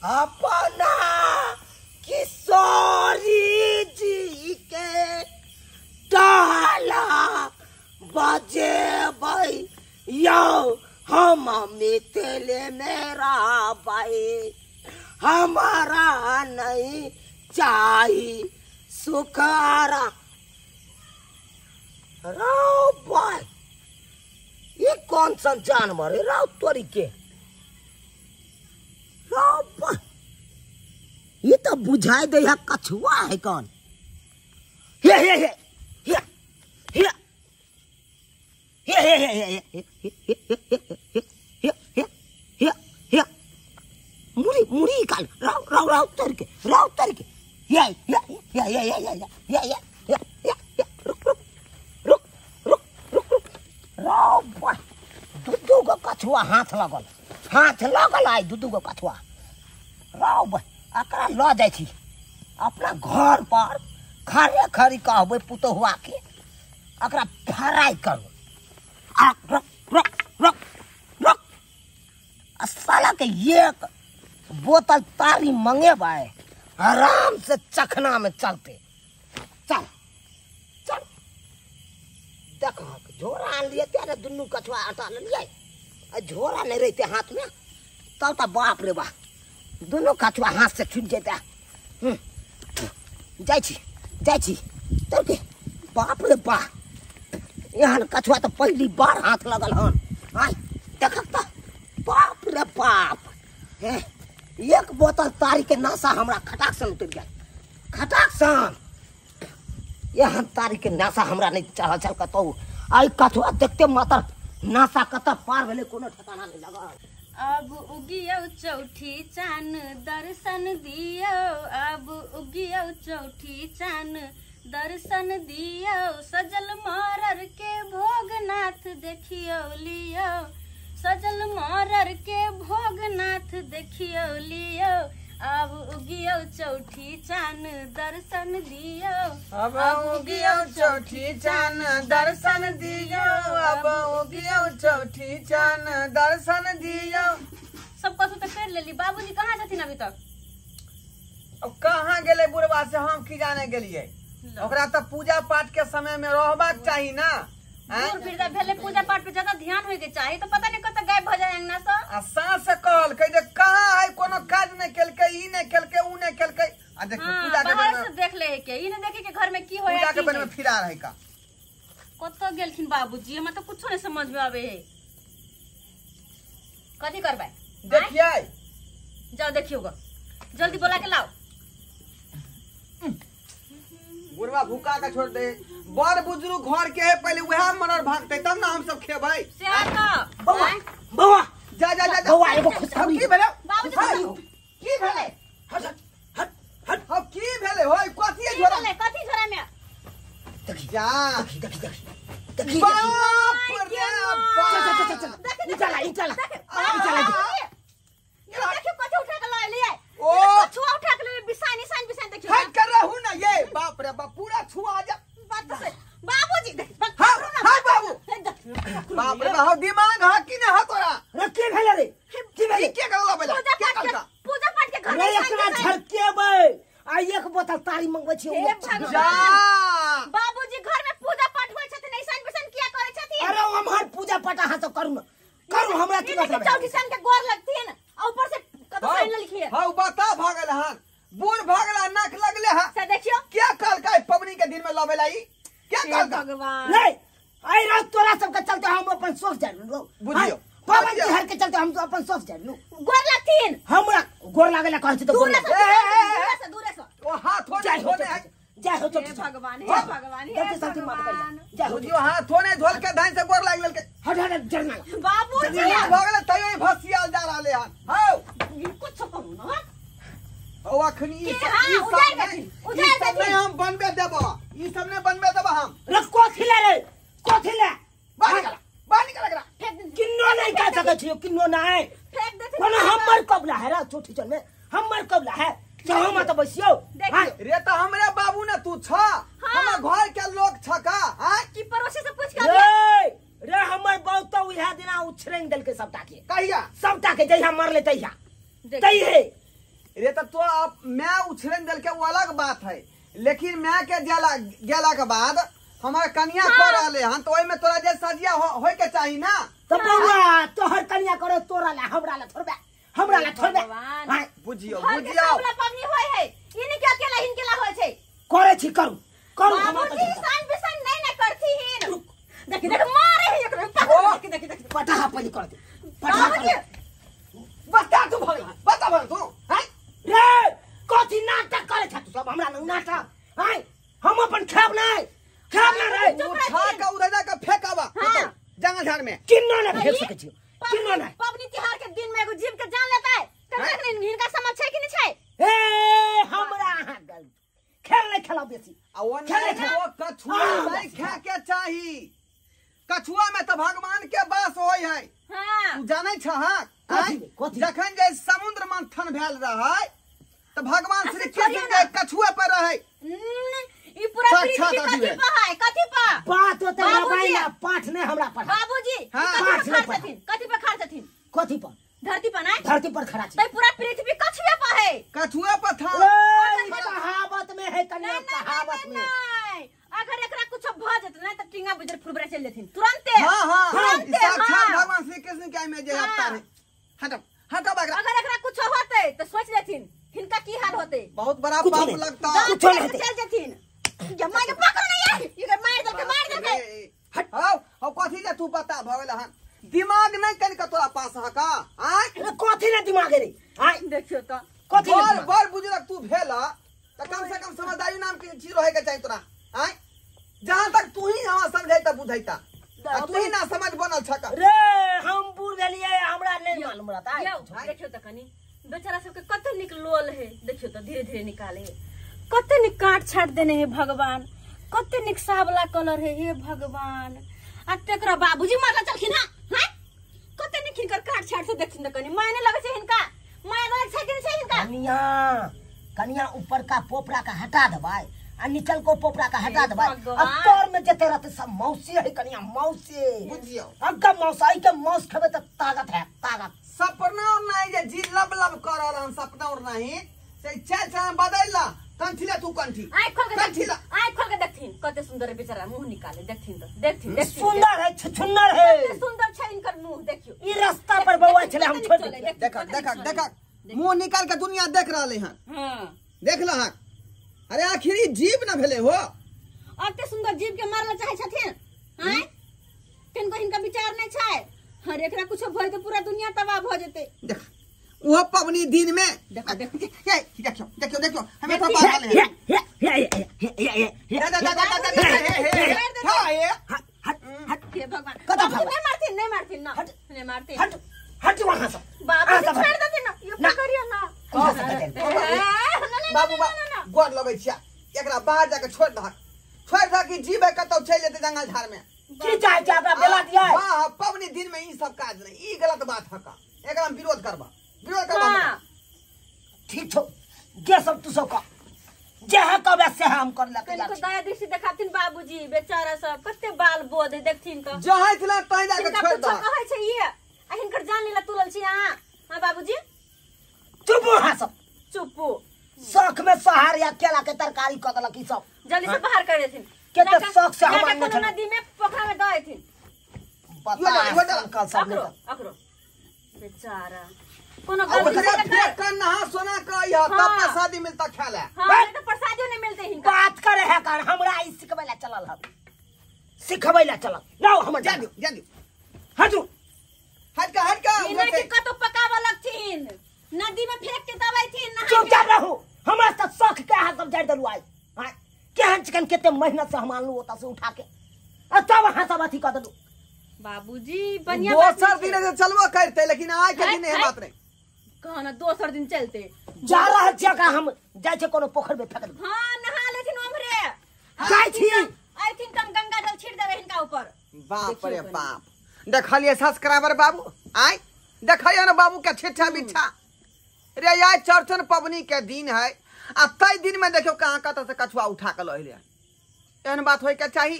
अपना किशोरी जी के टाला बजेबै यौ हम मिथिले में रहबै, हमारा नहीं चाही सुखारा। राव भाई ये कौन सा जानवर है राव तोरी के? राव भाई ये तो बुझाई दे है कछुआ है कौन। हे हे हे हे हे हे हे हे हे हे हे हे हे मुड़ी मुड़ी काल राव राव राव तोरी के राव तोरी के ये ये ये ये ये ये ये ये ये रुक रुक रुक रुक रुक रुक। राव भाई दू दू गो कछुआ हाथ लगल आई दू दू गो कछुआ। राव भाई एकरा लऽ जाइ छी अपना घर पर, खरे खरी कहबै पुतोहुआ के एकरा फ्राई करू। आ रुक रुक रुक रुक आ साला के एक बोतल तारी मंगेबै आराम से चखना में चलते। चल चल देख झोरा आनलियै तेरे दुनू कछुआ आटा लेलियै आ झोरा नहीं रहते हाथ में तब तो बाप रे बाप दुनू कछुआ हाथ से छूट जेतै। जाइ छी तब के बाप रे बाप एहन कछुआ तो पहली बार हाथ लगल हन। आय देखक तो बाप रे बाप एक बोतल तारी के नशा हमरा खटाक सन उतरि गेल, खटाक सन। एहन तारी के नशा हमरा नहीं चढ़ल छल कतौ। आइ कछुआ देखते मातर नशा कतऽ पार भेलै कोनो ठिकाना नहीं लगल। अब उगियो चौठी चान दर्शन दियो, अब उगियो चौठी चान दर्शन दियो, सजल मरर के भोगनाथ देखियो लियो, सजल मरर के भोगनाथ देखियो लियो, अब उगियो चौठी चान दर्शन दियो, अब उगियो चौठी चान दर्शन दियो, अब उगियो चौठी चान दर्शन दियो। सब कथू तो कर लेली, बाबूजी कहाँ छथिन अभी तक? अब कहाँ गेलै बुढ़वा से हम की जाने गेलियै। ओकरा तो पूजा पाठ के समय में रहबाक चाही ना। भेले पूजा पाठ पे ज्यादा ध्यान होय के चाही, तो पता नहीं कत गायब भ जाय अंगना से। आ सास से कहलकै जे कहाँ है कोनो काज नहीं केलकै, ई नहीं केलकै ऊ नहीं केलकै। आ देखियो पूजा के बाहर से देख ले के ई नहीं देखे के घर में की होय, पूजा के बेर में फिरा रहे का। कत गेलखिन बाबूजी हमरा तो कुछो नहीं समझ में आवे है। कथी करबै देखियै, जाओ देखियो ग, जल्दी बोला के लाओ। बुढ़वा भूखा के छोड़ दे, बड़ बुजुर्ग घर के है पहले वह मरर भागते तब ना हम सब खेबै। बौआ बौआ जा जा जा बौआ एगो खुशखबरी की भेलै बाबूजी? की भेलै? हट हट हट हम की भेलै होय कथी झोरा भेलै? कथी झोरा में? देखी जा देखी देखी देखी देखी बाप रे बाप। चल चल चल चल निकाला निकाला निकाला। देखियो कथी उठा के लाए लिए, ओ कछुआ उठा के ले बिसाई निशान बिसाई देखियो। हट कर रहू ना ये बाप रे बाप पूरा छुआ जा बात से बाबूजी। हां हां बाबू बाप रे बाप दिमाग हा कि ना हा तोरा रे की भेलै रे? की भेलै? के करला बेला के करला? पूजा पाठ के घर में एकरा झरकेबै आ एक बोतल तारी मंगबै छी। जा बाबूजी घर में पूजा पाठ होय छथिन, ऐसन बिसन किया करै छथिन? अरे हमर पूजा पाठ अहाँ सब करू न करू, हमरा की मतलब? चौठी सन के गोर लगथिन आ ऊपर से कत साइन लिखिए। हां बता भागल हन बूढ़ भागला नाक लगले हा से देखियो क्या कहलकै पबनी के दिन में लबेला ई क्या कहलकै? भगवान नहीं आई रात तोरा सब के चलते हम अपन सोच जानु बुझियो, पवन तिहार के चलते हम अपन सोच जानु। गोर लगथिन हमरा गोर लागेला कहै छी त गोर दूर से दूर से ओ हाथ हो धोने है जय हो हे भगवान हे भगवान हे गलती माफ करिया जय हो। बुझियो हाथ होने धोल के धान से गोर लाग लेलकै। हट हट जरना बाबूजी भगले तैयो भसियाल जा रहले हन। हौ कुछ करू ना ओ अखनी ई सब नहीं हम बनबे देबो, ई सब नहीं बनबे देबो हम। रे कथि ले रे कथि ले? बाहर निकल बाहर निकल एकरा फेंक दे। किन्नो नहीं कह सकै छियो किन्नो नहीं फेंक दे। कोनो हमर कबला है रे छोटी चल में हमर कबला है हम त बैसियो रे त हमरे बाबू ने तू छ हमर घर के लोग छ का हां की पड़ोसी से पूछ के रे रे हमर बाऊ त उहा दिना उछरेंग देलके सबटा के कहिया सबटा के जहिया मरले तहिया तहिए रे तो तो आप मैं उछलन दल के वो अलग बात है, लेकिन मैं के गेला गेला के बाद हमार कन्या कर रहले हन, तो ओइ में तोरा जे सजिया होय के चाही ना। तो बउआ तोहर कन्या करे तोरा ला हमरा ला थोड़बे, हमरा ला थोड़बे। बुझियो बुझियो सबला पबनी होय है, ई ने के अकेला हिनके ला होय छै। करे छी करू करू, हमरा बाबूजी सान बिसान नहीं ना करती हिन। देखि देख मारे है एकरो, पकड़ देखि देखि पटाहा पली कर दे, पटाहा कर बता तू भगला, बता भगला तू हैं रे कथी नाटक करे छ तू सब हमरा लग नाटक हैं? हम अपन खेब नहीं, खेब ना रे। उठा के उधर के फेंकावा जंगल झाड़ में, किन्नो ना फेंक सके छी, किन्नो ना। पबनी तिहार के दिन में एगो जीव के जान लेता है त देख नहीं हिनका समझ छै कि नहीं छै। ए हमरा अहाँ गल खेल नहीं खेलाउ बेसी। आ ओ नहीं ओ कछुआ नहीं खा के चाही, कछुआ में तो भगवान के वास होय है। हां तू जानै छहक जखन जे समुद्र मंथन भेल रहै त भगवान श्री कृष्ण के कछुआ पर रहै। ई पूरा पृथ्वी कथी पर है, कथी पर बात होते रामायण पाठ नहीं हमरा पढ़ा बाबूजी। कथी पर खाड़ छथिन, कथी पर खाड़ छथिन? कथी पर? धरती पर ना, धरती पर खड़ा छी। त पूरा पृथ्वी कछुए पर है, कछुआ पर था। कहावत में है कन्या, कहावत में। अगर एकरा कुछ भ जत ना त टिंगा बुजर फुरबरे चल जेथिन तुरंते। हां हां साक्षात भगवान श्री कृष्ण के में जे अवतार है। हटो हटो बगरा, अगर एकरा कुछ होते त सोच लेथिन हिनका की हाल होते। बहुत बड़ा पाप लगता, कुछ नहीं चल जेथिन। जमा के पकड़ नहीं यार, ये मार दल के मार दल के। हट आओ आओ कथी जे तू बता भगल हन, दिमाग नहीं कन के तोरा पास ह का? आय कथी ने दिमाग रे? आय देखियो त कथी बड़ बड़ बुजुर्ग तू भेला त कम से कम समझदारी नाम के चीज रहे के चाही तोरा। आय जहां तक तू ही हां समझैता बुझैता, आ तू ही ना समझ बनल छक रे। हम बूढ़ भेलिए, हमरा नहीं मालूम रहता। देखियो त कनी बेचारा सबके कते निक लोल है, देखियो त धीरे धीरे निकाले है, कते निक काट छाट देने है भगवान, कते निक सावला कलर है हे भगवान। आ तेकरा बाबूजी मारला चलखिन हां, हां कते निक हिनकर काट छाट से देखथिन त कनी मायने लगे छै हिनका, माय लगे छै कि नहीं छै हिनका? कनिया कनिया ऊपर का पोपरा का हटा देबै आ निचल को पोपरा का हटा देबै, आ तोर में जते रहते सब मौसी है कनिया, मौसी बुझियो। अग्गा मौसा के मौस खेबे त ताकत है, ताकत। सपना और नहीं जे जी लब लब कर रहल सपना और नहीं से चल चल बदलला कंठी ले तू कंठी, आँख खोल के देखथिन, आँख खोल के देखथिन कते सुंदर बेचारा मुंह निकाले देखथिन त देखथिन देखथिन सुंदर है, छुछुन्नर है, कते सुंदर छै इनकर मुंह देखियो। ई रास्ता पर बौआ छले हम छोड़ देलिए। देख देख देख मुंह निकाल के दुनिया देख रहले हन। हां देख लहक, अरे आखिरी जीव न भेले हो, अते सुंदर जीव के मारला चाहे छथिन हैं? किनको हिनका विचार नहीं छै। हर एकरा कुछ भय त पूरा दुनिया तबाह भ जेते। देख वो पवनी दिन में देखो देखो देखो देखो देखो हमें तो पागल है। हे दा दा दा दा हे हां ये हट हट हे भगवान, नहीं मारथिन, नहीं मारथिन ना, नहीं मारथिन। हट हट वहां से बाबू छोड़ देथिन ना, ये पकड़ियो ना बाबू गोर लगै छिया, एकरा बाहर जाके छोड़ दहक, छोड़ दहक कि जीवे कतौ चलि जेतै जंगल झाड़ में। की चाहे छै हमरा बेला दिया। हां पवनी दिन में ई सब काज नहीं, ई गलत बात हका, एकरा हम विरोध करबा, विरोध करबा। ठीक छौ, जे सब तू सब का जे है कब से हम कर लके कनिको दया दृष्टि देखाथिन बाबूजी, बेचारा सब कते बाल बोध है देखथिन त जहाँ छला तहीं जाके छोड़ दहक। कहै छै ई आ हिनकर जान लेला तुलल छी अहाँ। हां बाबूजी चुप हो सब, चुप हो। शौक में सहार या केला के तरकारी क देलक ई सब, जल्दी से बाहर कर देथिन। के त शौक से हम कोनो नदी में पोखरा में द देथिन। बता अंकल सब अकरो अकरो बेचारा कोनो गलती से कर नहा सोना का यह तब प्रसादी मिलता खाला। हां नहीं तो प्रसादियो नहीं मिलते हिनका। बात करे है कर हमरा ई सिखबै ला चलल हम, सिखबै ला चलल लाओ हमर जान दियो, जान दियो। हटू हट का हट का इना के कतो पकावा लगथिन, नदी में फेंक के दबाइथिन। चुपचाप रहू, हमरा त शौक के अहाँ सब जाय देलु आइ। हां केहन चिकन केते मेहनत से हम आनलु ओता से उठा के, आ तब अहाँ सब अथी क देलु। बाबूजी बढ़िया बात दोसर दिन से चलबो करते, लेकिन आइ के दिन एहन बात नहीं। कहना दोसर दिन चलते जा रहल छियै का हम जाइ छै कोनो पोखर में फेंक देबै। हां नहा लेथिन ओमरे जाइ छी, आइथिन त हम गंगा जल छीट देबै हिनका ऊपर। बाप रे बाप, देखलिए सब्सक्राइबर बाबू, आइ देखलिए ना बाबू के छिट्ठा बिछा रे। आइ चौरचन पबनी के दिन है, आ तै दिन में देखियो कहाँ कतऽ से कछुआ उठा के लऽ एलै। एहन बात होय के चाही,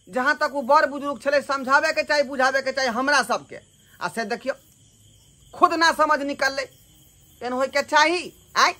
जहाँ तक वो बड़ बुजुर्ग छलै समझावे के चाही, बुझावे के चाही हमरा सबके, आ से देखियो खुद ना समझ निकललै। एहन होय के चाही। आय।